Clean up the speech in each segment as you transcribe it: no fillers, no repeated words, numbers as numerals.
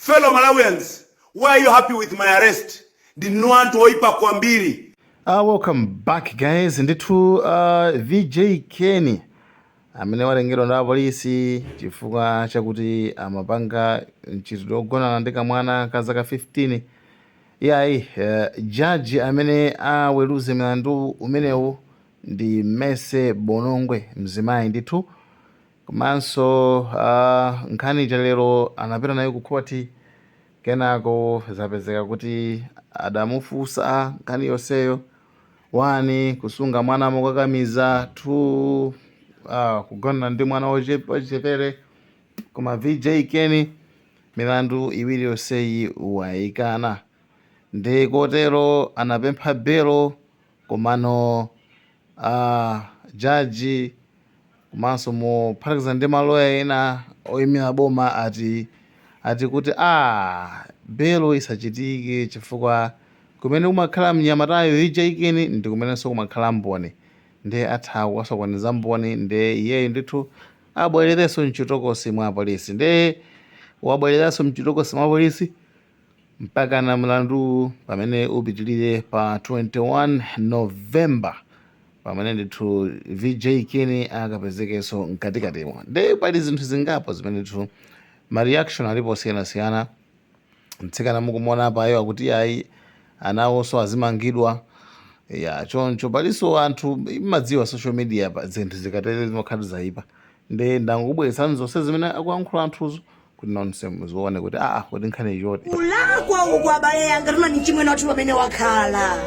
Fellow Malawians, why are you happy with my arrest? Ndinu anthu oipa kwambiri. Welcome back guys. Ndithu VJ Ken amene watengedwa ndi apolisi chifukwa chakuti amapanga mchitidwe ogonana ndi kamwana ka zaka 15. Iyayi, jaji amene aweruze milandu umenewu ndi Mercy Bonongwe, mzimayi ndithu. Komanso nkhani ija lero anapita nayo ku khoti, kenako zapezeka kuti adamufunsa nkhani yonseyo: 1, kusunga mwana mokakamiza; 2, kugonana ndi mwana wachichepere. Koma VJ Ken milandu iwiri yonseyi wayikana, ndi kotero anapempha belo. Komano jaji komanso mophatikiza ndi maloya ena oyimira boma ati kuti belo isachitike, chifukwa kumene kumakhala mnyamatayo VJ Ken ndi kumenenso kumakhala mboni, ndi atha kukasokoneza mboni. Ndi iyeyo ndithu abwererenso mchitokosi mwa polisi, ndi wabwereranso mchitokosi mwa polisi mpaka na mlandu pamene upitilire pa 21 November, pamene ndithu VJ Ken akapezekenso mkatikatimo. Ndi pali zinthu zingapo zimene ndithu ma reaction alipo osiyanasiyana. Mtsikana mukumuona apayo akuti ayi, anawonso azimangidwa ya choncho. Palinso anthu, imadziwa social media, pa zinthu zikatere zimakhala zayipa. Ndi ndangokubweretsani zonse zimene akuyankhula anthuzo kuti nonse muzione kuti kuti nkhani ichoti Kulakwa uku, abale yanga, tunani chimwene wathu pamene wakhala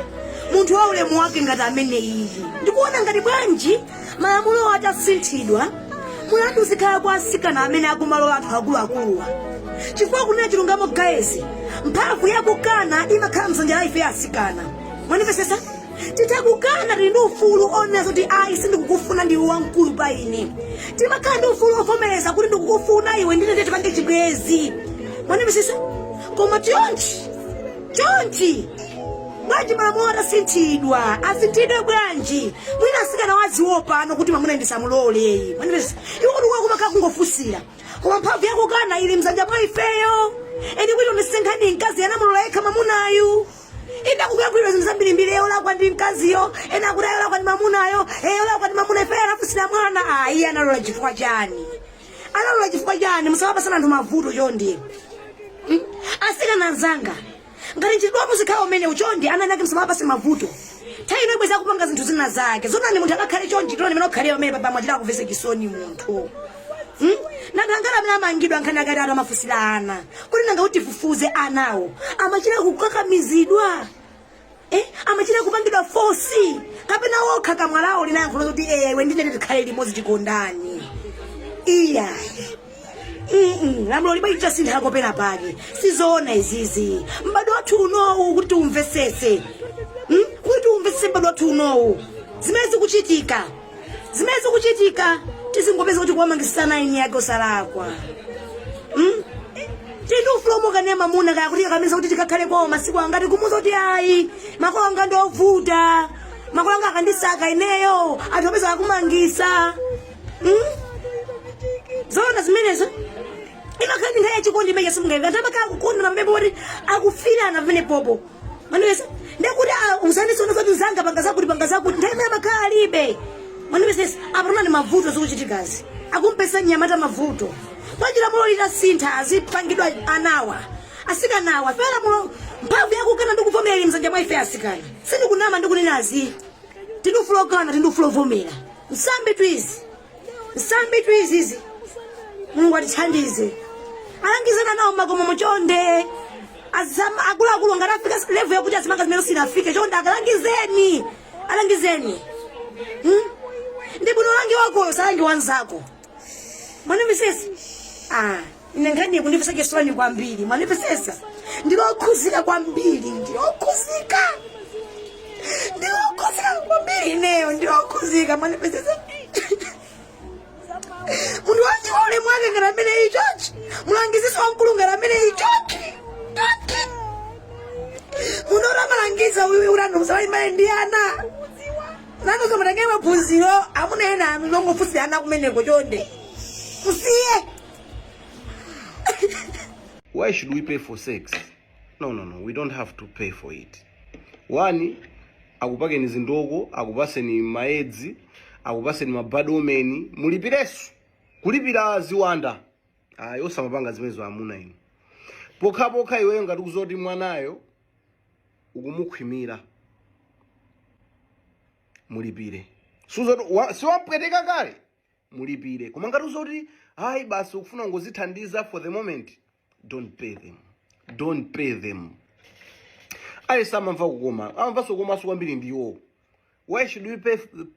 munthu wa ulemu wake ngati amene iyi. Ndikuona ngati bwanji malamulo atasinthidwa, mulandu uzikhala kwa asikana amene akumalola anthu akuluakuluwa, chifukwa kunena chilungamo guys, mphamvu yakukana imakhala mdzanja la ife asikana. Mwanimvesesa? Titakukana, tili ndi ufulu onena kuti ayi, sindikukufuna, ndiwe wamkulu pa ine. Timakhala ndi ufulu ovomereza kuti ndikukufuna iwe, ndine ndiye tipange chibwezi. Mwanimvesesa? Koma chonchi chonchi, bwanji malamulo atasinthidwa? Asinthidwe bwanji? Mwina asikana waziwo pano kuti mwamuna ndisamulole. Mwanimvesesa? Iwo kuti kumakhala kungofunsira, koma mphamvu yakukana ili mdzanja mwa ifeyo. Eni kuti ndisenkhani, mkazi anamulola yekha mwamunayu. Ina kukuyankhulidwa zinthu zambirimbiri, olakwa ndi mkaziyo, ena akuti olakwa ndi mamunayo, olakwa ndi mamuna. Ifeyo anafunsira mwana, ayi, analola chifukwa chani? Analola chifukwa chani? Musawapasana anthu mavuto chonde. Asikana anzanga, ngati mchitidwe muzikhala umene chonde, ana ake musamawapase mavuto. Nthawi ino ibweza kupanga zinthu zina zake zonani, munthu akakhale chonchi toni imene okhalira pamene papa mwachita kumvesa chisoni munthu. Nanthu angati amene amangidwa nkhani akati atu amafusira ana? Kuti nanga kuti tifufuze, anawo amachita kukakamizidwa, amachita kupangidwa force, kapena wokha kamwalawo linayankhula kuti iwe ndine tikhale limodzi, tikondani? Iya. Lamulo liba lichasinthako pena pake. Sizoona izizi. M'bado wathu unowu, kuti tiumvesese, Kuti tiumvesese m'bado wathu unowu, zimene zikuchitika, tizingopeza kuti kuwamangisana eni yake osalakwa, Tili ndi ufulu omukania mamuna, kaya kuti kakamiza kuti tikakhale kwawo masiku angati, kumuza kuti ayi, makolo anga ndiovuta, makolo anga akandisaka ineyo, anthu apeza akumangisa, Zoona zimenezo? Imakhala ndi nthawi yachikondi imene simungaimve. Anthu amakhala kukondana pamene poti akufirana pamene popo manipesa, ndekuti usandisona zoti zanga, panga zakuti, panga zakuti, nthawi imene amakhala alibe. Manipesesa? Apa ni mavuto zikuchitikazi, akumpesa mnyamata mavuto. Bwanji lamulo litasintha, azipangidwa anawa, asikanawa? Fe lamulo, mphamvu yakukana ndi kuvomera ili mdzanja mwa ife asikana. Sindikunama, ndikunenazi, tindi ufulu okana, tindi ufulu ovomera. Nsambi twizi, nsambi twizizi. Mulungu atithandize. Alangizana nawo makomo chonde. Akuluakulu ngati afika level yakuti azimanga zimene sinafike, chonde akalangizeni, alangizeni, Ndi bwino langi wakoyo, salangi wanzako. Mwanimvesesa? Ine nkhani kundipesa chisoni kwambiri. Mwanimvesesa? Ndilokhuzika kwambiri, ndilokhuzika, ndilokhuzika kwambiri ineyo, ndilokhuzika. Mwanimvesesa? Munthu wanji wa ulemu wake ngati amene ichochi, mulangiziso wamkulu ngati amene ichochi, munthu oti amalangiza uyu kuti anthu musamayimane ndi ana, nanu somatenge maphunziro. Amuna ena anu zongofunsira ana kumeneko, chonde musiye. Why should we pay for sex? No, we don't have to pay for it. One, akupakeni zindoko, akupaseni maedzi, akupaseni ma bad omen, mulipireso kulipira ziwanda. Ayi, osamapanga zimenezo amuna inu. Pokhapokha iweyo ngati kuzoti mwanayo ukumukhwimira, mulipire. Suzoti siwampweteka kale, mulipire. Koma ngati uzoti hayi basi, ukufuna ngozithandiza for the moment, don't pay them, don't pay them. Ayi, samamva kukoma, amamvanso kukomanso kwambiri ndiwo. Why should we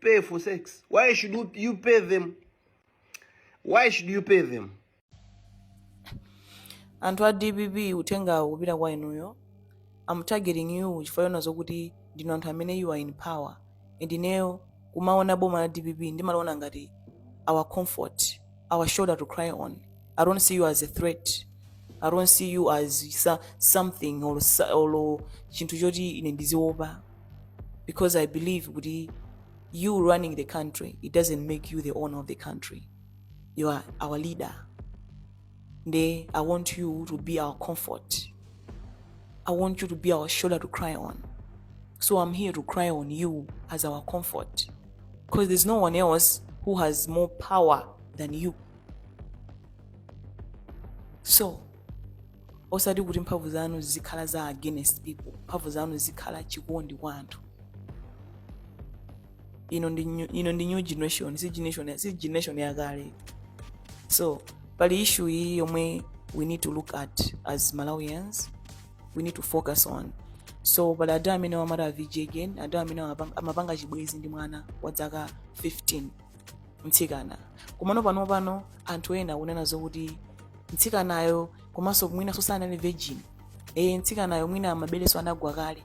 pay for sex? Why should you pay them? Why should you pay them? Anthu a DPP, uthengawo kupita kwa inuyo. I'm targeting you chifukwa chona zokuti ndinu anthu amene you are in power, and ineyo kumaona boma la DPP ndimaliona ngati our comfort, our shoulder to cry on. I don't see you as a threat. I don't see you as something or chinthu choti ine ndiziopa, because I believe kuti you running the country, it doesn't make you the owner of the country. You are our leader. Nde I want you to be our comfort. I want you to be our shoulder to cry on. So I'm here to cry on you as our comfort, because there's no one else who has more power than you. So osati kuti mphamvu zanu zikhala za against people, mphamvu zanu zikhala chikondi kwa anthu. Ino ndi new generation, si generation yakale. So pali issue iyi yomwe we need to look at as Malawians, we need to focus on. So pali ada amene wamati a VJ again, ada amene amapanga chibwezi ndi mwana wa zaka 15, mtsikana. Komano pano anthu ena akunena zokuti mtsikanayo komanso mwina sanali virgin, mtsikanayo mwina amabereso anagwa kale,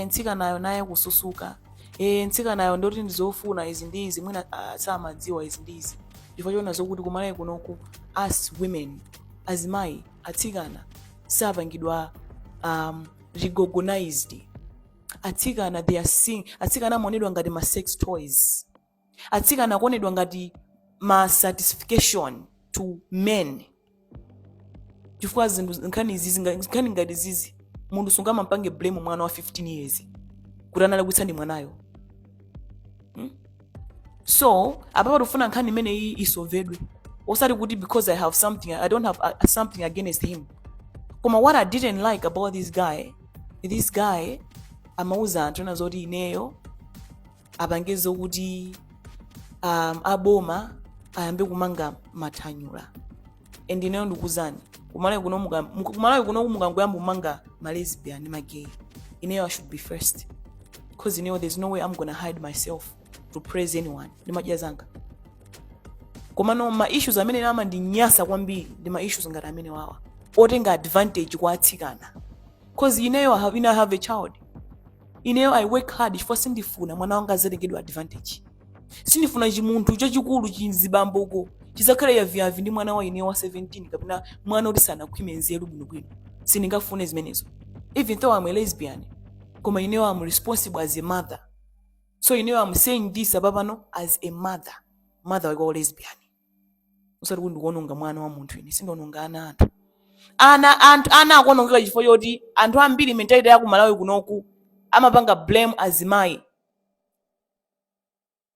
mtsikanayo naye kususuka, mtsikanayo ndoti ndizofuna izi ndi izi, mwina samadziwa izi ndi izi, chifukwa choona zokuti kumalawi kunoku us women, azimayi, atsikana sapangidwa recognized. Atsikana, they are seeing, atsikana amaonedwa ngati ma sex toys, atsikana akuonedwa ngati ma satisfaction to men, chifukwa zinthu nkhani izizi, nkhani ngati zizi, munthu sungamampange blame mwana wa 15 years kuti analakwitsa ndi mwanayo. So apapa tikufuna nkhani imeneyi isolvedwe, osati kuti because I have something, I don't have something against him. Koma what I didn't like about this guy, this guy amauza anthu ena zoti ineyo apange zokuti aboma ayambe kumanga mathanyula. And ineyo ndikuzani, kumalawi kuno mukangoyamba kumanga ma lesbian ndi ma gay, ineyo I should be first, because ineyo there's no way I'm gonna hide myself to praise anyone. Ndimadya zanga. Komano ma issues amene amandinyasa kwambiri ndi ma issues ngati amene wawa otenga advantage kwa atsikana, 'cause ineyo I have a child. Ineyo I work hard chifukwa sindifuna mwana wanga azatengedwa advantage. Sindifuna chimunthu chachikulu chizibamboko chizakhale yaviyavi ndi mwana wa ineyo wa 17 kapena mwana oti sanakhwime nzeru bwinobwino. Sindingafune zimenezo. Even though I'm a lesbian, koma ineyo I'm responsible as a mother. So ineyo I'm saying this apapano as a mother, mother wake wa lesbian, usati kuti ndikuononga mwana wa munthu. Ine sindiononga ana anthu. Ana anthu, ana akuonongeka chifukwa choti anthu ambiri, mentality ya kumalawi kunoku, amapanga blame azimayi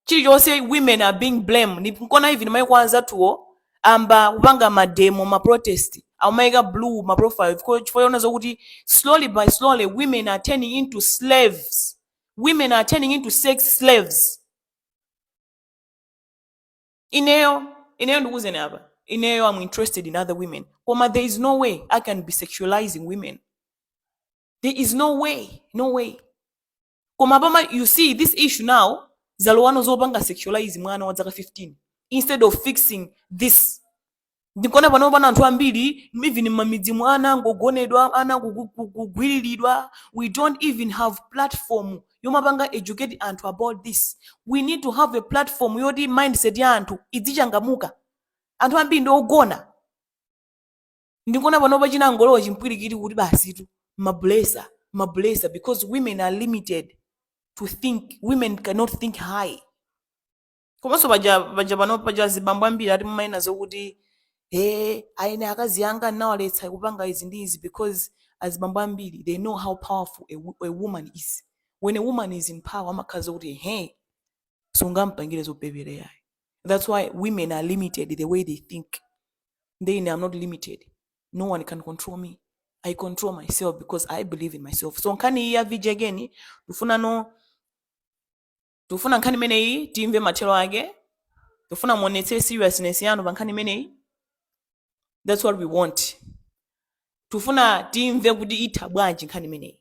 chilichonse. Women are being blamed. Nkona even maiko anzathuwo amba kupanga ma demo, ma protest, amayika blue ma profile, chifukwa choona zokuti slowly by slowly women are turning into slaves, women are turning into sex slaves. Ineyo ndikuzeni apa, ineyo I'm interested in other women, koma there is no way I can be sexualizing women. There is no way, no way. Koma pama you see this issue now, zalowano zopanga sexualize mwana wa zaka 15 instead of fixing this. Ndikuona pano pana anthu ambiri, even m'mamidzi, mwana angogonedwa, ana kugwiriridwa. We don't even have platform yomapanga educate anthu about this. We need to have a platform yoti mindset ya anthu idzichangamuka. Anthu ambiri ndi ogona. Ndikuona panopa chinangolowa chimpwirikiti kuti basitu mablesa mablesa, because women are limited to think. Women cannot think high. Komanso paja pano paja zibambo ambiri ati mumayena zokuti Hey, aine akazi anga nawaletsa kupanga izi ndi izi, because azibambo ambiri, they know how powerful a woman is. When a woman is in power, amakhaza kuti hey, sungampangire zopepera yayi. That's why women are limited the way they think. Then I'm not limited. No one can control me. I control myself because I believe in myself. So nkhani iyi ya VJ again, tufuna no tufuna nkhani imeneyi timve mathero ake. Tufuna muonetse seriousness yanu pa nkhani imeneyi. That's what we want. Tufuna timve kuti itha bwanji nkhani imeneyi.